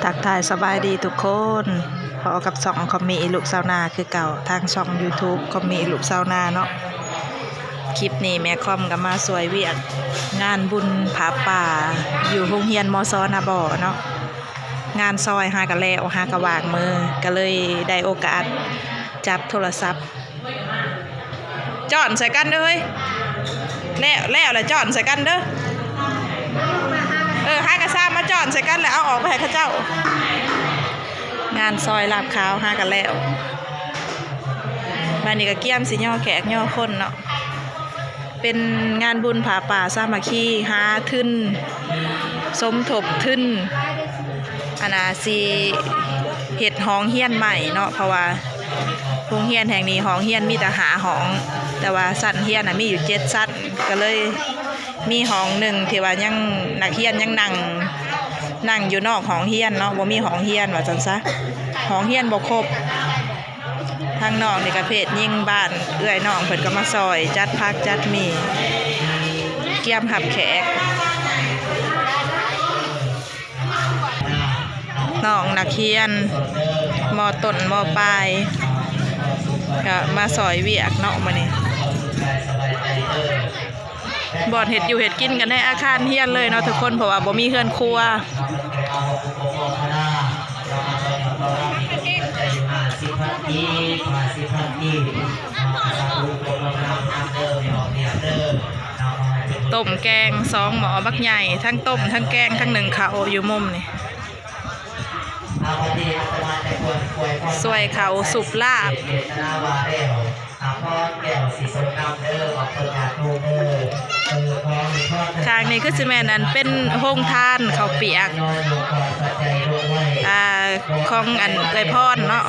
ທັກທາຍສະບາຍດີທຸກຄົນ, ພໍ້ກັບຊ່ອງຄອມມີລູກຊາວນາຄືເກົ່າ, ທາງຊ່ອງຢູທູບຄອມມີລູກຊາວນາເນາະ. ຄລິບນີ້ແມ່ຄອມກໍມາຊ່ວຍວຽກງານບຸນຜ້າປ່າຢູ່ໂຮງຮຽນ ມສ ນາບໍ່ເນາະ. ງານຊອຍຫາກໍແລ້ວ, ຫາກໍວ່າງມື້, ກໍເລີຍໄດ້ໂອກາດຈັບໂທລະສັບ ຈ້ອນໃສ່ກັນເດີເຮີ້ຍ. ແລ້ວ ແລ້ວລະຈ້ອນໃສ່ກັນເດີ. ເອີ ຫາກະຊາມມາຈ້ອນໃສ່ກັນ ແລ້ວເອົາອອກໄປໃຫ້ເຂົາເຈົ້າ. ງານຊອຍລາບຂາວຫາກະແລ້ວ. ບາດນີ້ກະກຽມຊິຍໍແຂກຍໍຄົນເນາະ. ເປັນງານບຸນຜ້າປ່າສາມັກຄີ ຫາທຶນ ສົມທົບທຶນ ອັນນ່າ ຊິເຮັດຫ້ອງຮຽນໃໝ່ເນາະ, ເພາະວ່າໂຮງຮຽນແຫ່ງນີ້ ຫ້ອງຮຽນມີແຕ່ຫ້າຫ້ອງ, ແຕ່ວ່າຊັ້ນຮຽນນະມີຢູ່ເຈັດຊັ້ນ, ກໍເລີຍມີຫ້ອງໜຶ່ງທີ່ວ່າຍັງ ນັກຮຽນຍັງນັ່ງ ນັ່ງຢູ່ນອກຫ້ອງຮຽນເນາະ, ບໍ່ມີຫ້ອງຮຽນວ່າຊັ້ນຊະ, ຫ້ອງຮຽນບໍ່ຄົບ. ທາງນອກນີ້ກະເພດຍິງບ້ານເອື້ອຍນ້ອງເພິ່ນກໍມາຊ່ອຍຈັດຜັກຈັດໝີ່ ກຽມຮັບແຂກ. ນ້ອງນັກຮຽນ ມ.ຕົ້ນ ມ.ປາຍ ກະມາຊ່ອຍວຽກເນາະມື້ນີ້. ບ່ອນເຮັດຢູ່ເຮັດກິນກັນໃນອາຄານຮຽນເລີຍເນາະທຸກຄົນ, ເພາະວ່າບໍ່ມີເຮືອນຄົວ. ຕົ້ມແກງສອງໝໍ້ບັກໃຫຍ່, ທັງຕົ້ມທັງແກງທັງໜຶ້ງເຂົ້າຢູ່ມຸມນີ້. ຊ່ວຍເຂົ້າສຸບລາບ. ຂ້າງນີ້ຄືຊິແມ່ນອັນເປັນໂຮງທານເຂົ້າປຽກ ອ່າ ຂອງອັນເອື້ອຍພອນເນາະ.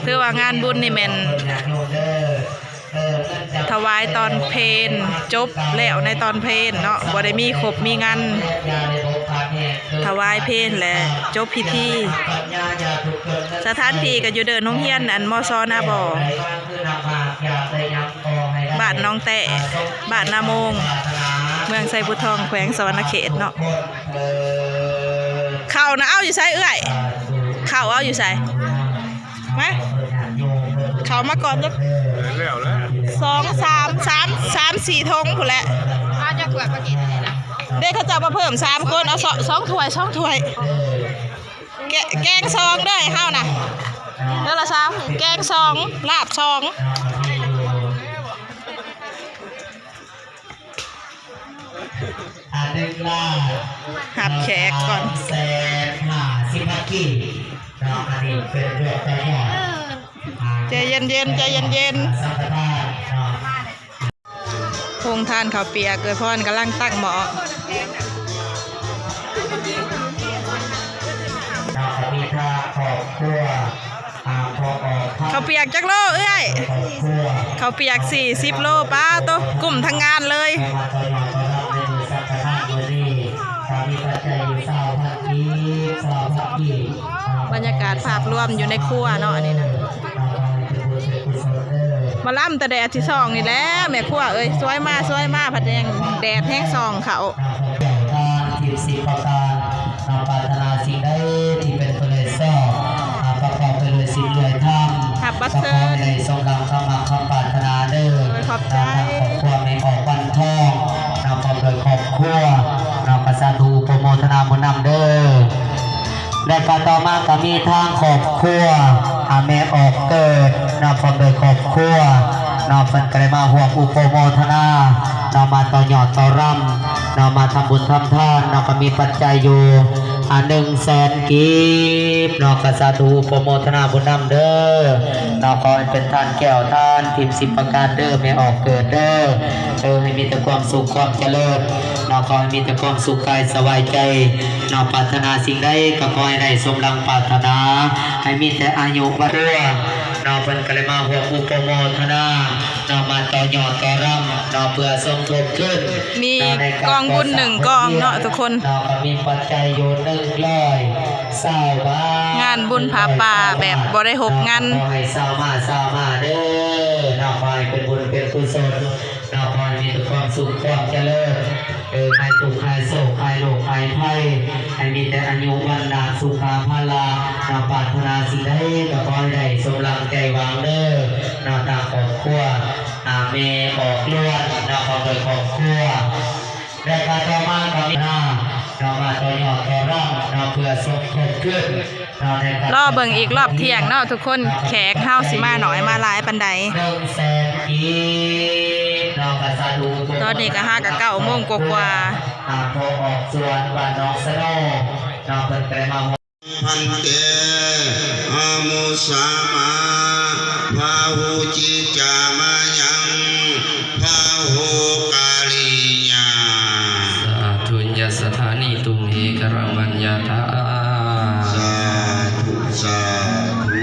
ຖືວ່າງານບຸນນີ້ແມ່ນ ຖວາຍຕອນເພນ ຈົບແລ້ວໃນຕອນເພນເນາະ, ບໍ່ໄດ້ມີຄົບມີງັນ, ຖວາຍເພນ ແລະ ຈົບພິທີ. ສະຖານທີ່ກໍຢູ່ເດີ່ນໂຮງຮຽນ ອັນ ມສ ນາບໍ່ ບ້ານໜອງແຕ້ ບ້ານນາໂມງ ເມືອງໄຊພູທອງ ແຂວງສະຫວັນນະເຂດເນາະ. ເຂົ້ານະເອົາຢູ່ໃສເອື້ອຍ? ເຂົ້າເອົາຢູ່ໃສ? ມາ ເຂົ້າມາກ່ອນເດີ. ແລ້ວແລ້ວ ສອງ ສາມ ສາມ ສາມ ສີ່ຖົງພຸ້ນແຫຼະ. ເອົາຈັກຖ້ວຍມາກິນນີ້ນະ? ເດ້ ເຂົາເຈົ້າມາເພີ່ມສາມຄົນ ເອົາສອງ ສອງຖ້ວຍ ສອງຖ້ວຍ. ແກ ແກງສອງເດີເຮົານະ, ເດີລະສາມ ແກງສອງ ລາບສອງ. ອ່າ ໜຶ່ງລ້ານ ຮັບແຂກກ່ອນ ສາມແສນຫ້າສິບພັນກີບເນາະ. ອັນນີ້ເປັນເລື່ອງໄປແລ້ວ ອ່າ ໃຈເຢັນໆ ໃຈເຢັນໆ. ສັງຄະທານເນາະ. ໂຮງທານເຂົ້າປຽກ ເອື້ອຍພອນກຳລັງຕັ້ງໝໍ້. ເນາະ ກໍມີທາງຄອບຄົວ ເຂົ້າປຽກຈັກໂລເອື້ອຍ? ເຂົ້າປຽກສີ່ສິບໂລ. ປ້າໂຕ ກຸ້ມທັງງານເລີຍ. ບັນຍາກາດພາບລວມຢູ່ໃນຄົວເນາະ ອັນນີ້ນະ. ມາລຳແຕ່ແດດທີສອງນີ້ແຫຼະ ແມ່ຄົວເອີຍ. ສວຍມາ ສວຍມາ ພັດແຮງ ແດດແຮງສ່ອງເຂົ້າ. ເຈົ້າທານ ທີບສິບປະການ ເນາະ ປາດຖະໜາສິ່ງໃດທີ່ເປັນໄປໂດຍຊອບ ປະກອບໄປໂດຍສິນໂດຍທຳ ຮັບບັດເຊີນ ກໍຂໍໃຫ້ໄດ້ສົມດັ່ງຄຳມັກຄຳປາດຖະໜາເດີ. ໂດຍຂອບໃຈ ເນາະ ທາງຄອບຄົວແມ່ອອກວັນທອງ ເນາະ ພ້ອມດ້ວຍຄອບຄົວ ເນາະ ກໍສາທຸໂປໂມທະນາບຸນນຳເດີ. ແລະກໍຕໍ່ມາກໍມີທາງຄອບຄົວ ອາ ແມ່ອອກເກີດ ເນາະ ພ້ອມດ້ວຍຄອບຄົວ ເນາະ ເພິ່ນກໍໄດ້ມາຮ່ວມອຸປະໂມທະນາ ເນາະ ມາຕໍ່ຍອດຕໍ່ຣຳ ເນາະ ມາທຳບຸນທຳທານ ເນາະ ກໍມີປັດໄຈຢູ່ ອາ ໜຶ່ງແສນກີບ ເນາະ ກໍສາທຸໂປໂມທະນາບຸນນຳເດີ ເນາະ. ຂໍໃຫ້ເປັນທານແກ້ວທານທິບສິບປະການເດີ ແມ່ອອກເກີດເດີ. ເອີ ໃຫ້ມີແຕ່ຄວາມສຸກຄວາມຈະເລີນ ເນາະ ຂໍໃຫ້ມີແຕ່ຄວາມສຸກກາຍສະບາຍໃຈ ເນາະ ປາດຖະໜາສິ່ງໃດກໍຂໍໃຫ້ໄດ້ສົມດັ່ງປາດຖະໜາ ໃຫ້ມີແຕ່ອາຍຸວັນ ເນາະ ເພິ່ນກໍໄດ້ມາຮ່ວມອຸປະໂມທະນາ ເນາະ ມາຕໍ່ຍອດຕໍ່ຣຳ ເນາະ ເພື່ອສົມທົບທຶນ ມີກອງບຸນໜຶ່ງກອງເນາະທຸກຄົນ ເນາະ ກໍມີປັດໄຈຢູ່ໜຶ່ງຮ້ອຍຊາວບາດ ງານບຸນຜ້າປ່າແບບບໍ່ໄດ້ຮົບງັນ ເນາະ ຂໍໃຫ້ຊາວມາ ຊາວມາເດີ ເນາະ ຂໍໃຫ້ເປັນບຸນເປັນກຸສົນ ເນາະ ຂໍໃຫ້ມີແຕ່ຄວາມ ສຸກຄວາມຈະເລີນ ເອີ ໃຫ້ທຸກ ໃຫ້ໂສກ ໃຫ້ໂລກ ໃຫ້ໄພ ໃຫ້ມີແຕ່ອາຍຸວັນນະສຸຂະພະລະ ນະ ປາດຖະໜາສິ່ງໃດກໍຂໍໃຫ້ໄດ້ສົມດັ່ງໃຈຫວັງເດີ ນະ ທາງຄອບຄົວ ອາ ແມ່ອອກລວນ ນະ ພ້ອມດ້ວຍຄອບຄົວ ແລະກະຕໍ່ມາກໍມີນະ ນະ ມາຕໍ່ຍອດຕໍ່ລຳ ນະ ເພື່ອສົມທົບທຶນ ລໍເບິ່ງອີກຮອບທ່ຽງເນາະທຸກຄົນ ແຂກເຮົາຊິມາໜ້ອຍມາຫຼາຍປານໃດ. ຕອນນີ້ກໍຫາກໍເກົ້າໂມງກວ່າໆ. ພັນເຕ ອະມຸສາມາ ພາຫຸຈິຈາມະຍັງ ພາຫຸກາລິຍາ ສາທຸ ຍະສະຖານິ ຕຸມເຫ ກະຣະມັນຍະຖາ ສາທຸ ສາທຸ.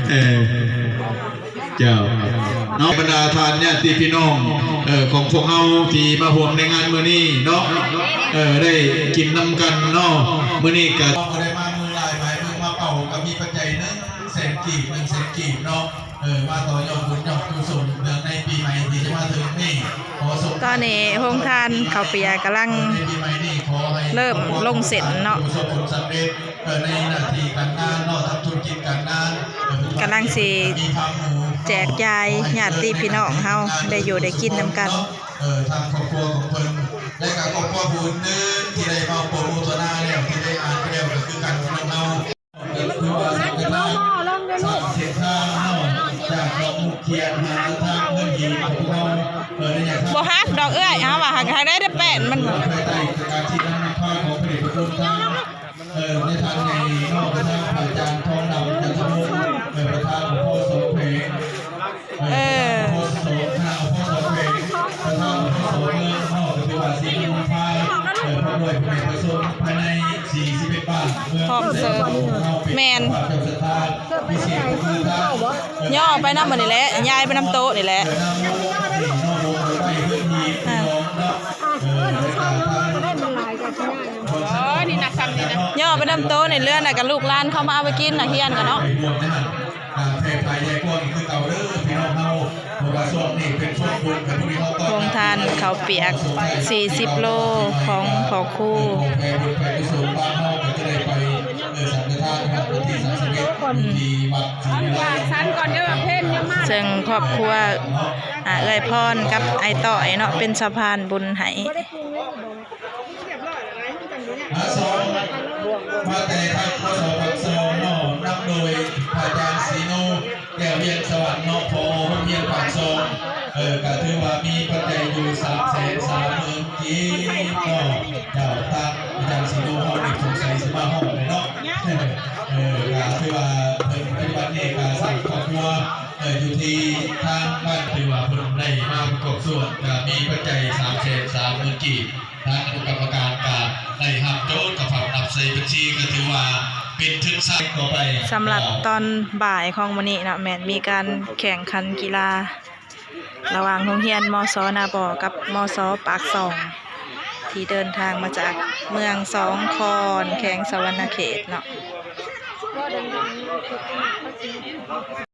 ເອີ ເຈົ້າ ເນາະ ບັນດາທ່ານຍາດຕິພີ່ນ້ອງ ເອີ ຂອງພວກເຮົາທີ່ມາຮ່ວມໃນງານມື້ນີ້ເນາະ ເອີ ໄດ້ກິນນຳກັນເນາະ ມື້ນີ້ກະ ບໍ່ໄດ້ມາມືຫຼາຍ ມາມືມາເປົ່າ ກໍມີປັດໄຈໜຶ່ງແສນກີບ ໜຶ່ງແສນກີບເນາະ ເອີ ມາຕໍ່ຍອດບຸນຍອດກຸສົນ ເນື່ອງໃນປີໃໝ່ທີ່ຈະມາເຖິງນີ້ ຂໍສົ່ງ ຕອນນີ້ໂຮງທານເຂົ້າປຽກກຳລັງ ໃນປີໃໝ່ນີ້ ຂໍໃຫ້ ເລີ່ມລົງເສັ້ນເນາະ ປະສົບຜົນສຳເລັດ ເອີ ໃນໜ້າທີ່ການງານເນາະ ທຳທຸລະກິດການງານ ເອີ ກຳລັງຊິແຈກຈ່າຍຍາດຕິພີ່ນ້ອງເຮົາໄດ້ຢູ່ໄດ້ກິນນຳກັນ. ເອີ ທາງຄອບຄົວຂອງເພິ່ນ ແລະກະຄອບຄົວຜູ້ອື່ນໆ ທີ່ໄດ້ມາໂປຣໂມທະນາແລ້ວ ທີ່ໄດ້ອ່ານໄປແລ້ວ ກໍຄືກັນກັບນ້ອງເຮົາ ກໍຄືວ່າສັງຄະທານ ສ້າງເສັ້ນທາງເນາະ ຈາກດອກໝູກຂຽດ ຫາທາງເງິນດີຂອງເຮົາ ເອີ ໄດ້ຢາກ ບໍ່ຮັກດອກເອື້ອຍ ເຮົາວ່າຫາກ ຫາກໄດ້ແຕ່ແປ້ນມັນ ພາຍໃຕ້ການຊີ້ນຳນຳພາຂອງພະເດດພະຄຸນທາງ ເອີ ໃນທ່ານໃຫຍ່ເນາະ ປະທານພະອາຈານທອງດຳ ຈັນທະວົງ ເອີ ປະທານ ອພສ ແຂວງ ເອີ ເອີ ປະທານ ອພສ ແຂວງ ປະທານ ອພສ ເມືອງເນາະ ກໍຖືວ່າຊິນຳພາ ເອີ ພ້ອມດ້ວຍຜູ້ໃຫຍ່ປະຊາຊົນພາຍໃນສີ່ສິບເອັດບ້ານເມືອງ ພ້ອມເສີມ ແມ່ນ ເຈົ້າສັດທາ ພິເສດກໍຄືທ່ານ ຍໍໄປນຳມື້ນີ້ແຫຼະ ຍ້າຍໄປນຳໂຕະນີ້ແຫຼະ ເອີ ນຳໂຕະນີ້ເນາະ ລົງໄປເຮືອນທີ່ ອ່າ ພີ່ນ້ອງເນາະ ເອີ ແລະກະທາງ ໂອ້ຍ ນີ້ໜັກຊ້ຳນີ້ນະ ຍໍໄປນຳໂຕະນີ້ ເຫຼືອນະກະລູກຫຼານເຂົາມາເອົາໄປກິນ ນັກຮຽນກະເນາະ ອ່າ ແຜ່ພາຍໃຫຍ່ກວ່ານີ້ຄືເກົ່າເດີພີ່ນ້ອງເຮົາ ເພາະວ່າຊ່ວງນີ້ເປັນຊ່ວງບຸນ ໂຮງທານເຂົ້າປຽກສີ່ສິບໂລຂອງພໍ່ຄູ ເອີ ຂອງແຜ່ບຸນແຜ່ກຸສົນບ້ານເຮົາ ກໍຈະໄດ້ໄປ ເອີ ສັງຄະທານວັນທີສາມສິບເອັດ ຢູ່ທີ່ວັດສີວິໄລ ເຊິ່ງຄອບຄົວ ອ່າ ເອື້ອຍພອນກັບອ້າຍຕ້ອຍເນາະ ເປັນສະພານບຸນໃຫ້ ມາສອງ ມາແຕ່ທາງ ພສ ປາກຊ່ອງເນາະ ນຳໂດຍພະອາຈານສີໂນ ແກ້ວວຽງສະຫວັນເນາະ ຜອ ໂຮງຮຽນປາກຊ່ອງ ເອີ ກະຖືວ່າມີປັດໄຈຢູ່ສາມແສນສາມໝື່ນກີບເນາະ ເຈົ້າ ທາງອາຈານສີໂນເຮົານີ້ສົງໄສຊິມາຮອດແລ້ວເນາະ ເອີ ກະຖືວ່າເພິ່ນ ປັດຈຸບັນນີ້ກະສ້າງຄອບຄົວ ເອີ ຢູ່ທີ່ທາງບ້ານ ຖືວ່າເພິ່ນໄດ້ມາປະກອບສ່ວນ ກະມີປັດໄຈສາມແສນສາມໝື່ນກີບ ທາງຄະນະກຳມະການກະໄດ້ຮັບໂດຍກະຝາກນັບໃສ່ບັນຊີ ກໍຖືວ່າເປັນທຶນສ້າງຕໍ່ໄປ. ສຳລັບຕອນບ່າຍຂອງມື້ນີ້ເນາະ ແມ່ນມີການແຂ່ງຂັນກິລາ ລະຫວ່າງໂຮງຮຽນ ມສ ນາບໍ ກັບ ມສ ປາກຊ່ອງ ທີ່ເດີນທາງມາຈາກເມືອງສອງຄອນ ແຂວງສະຫວັນນະເຂດເນາະ.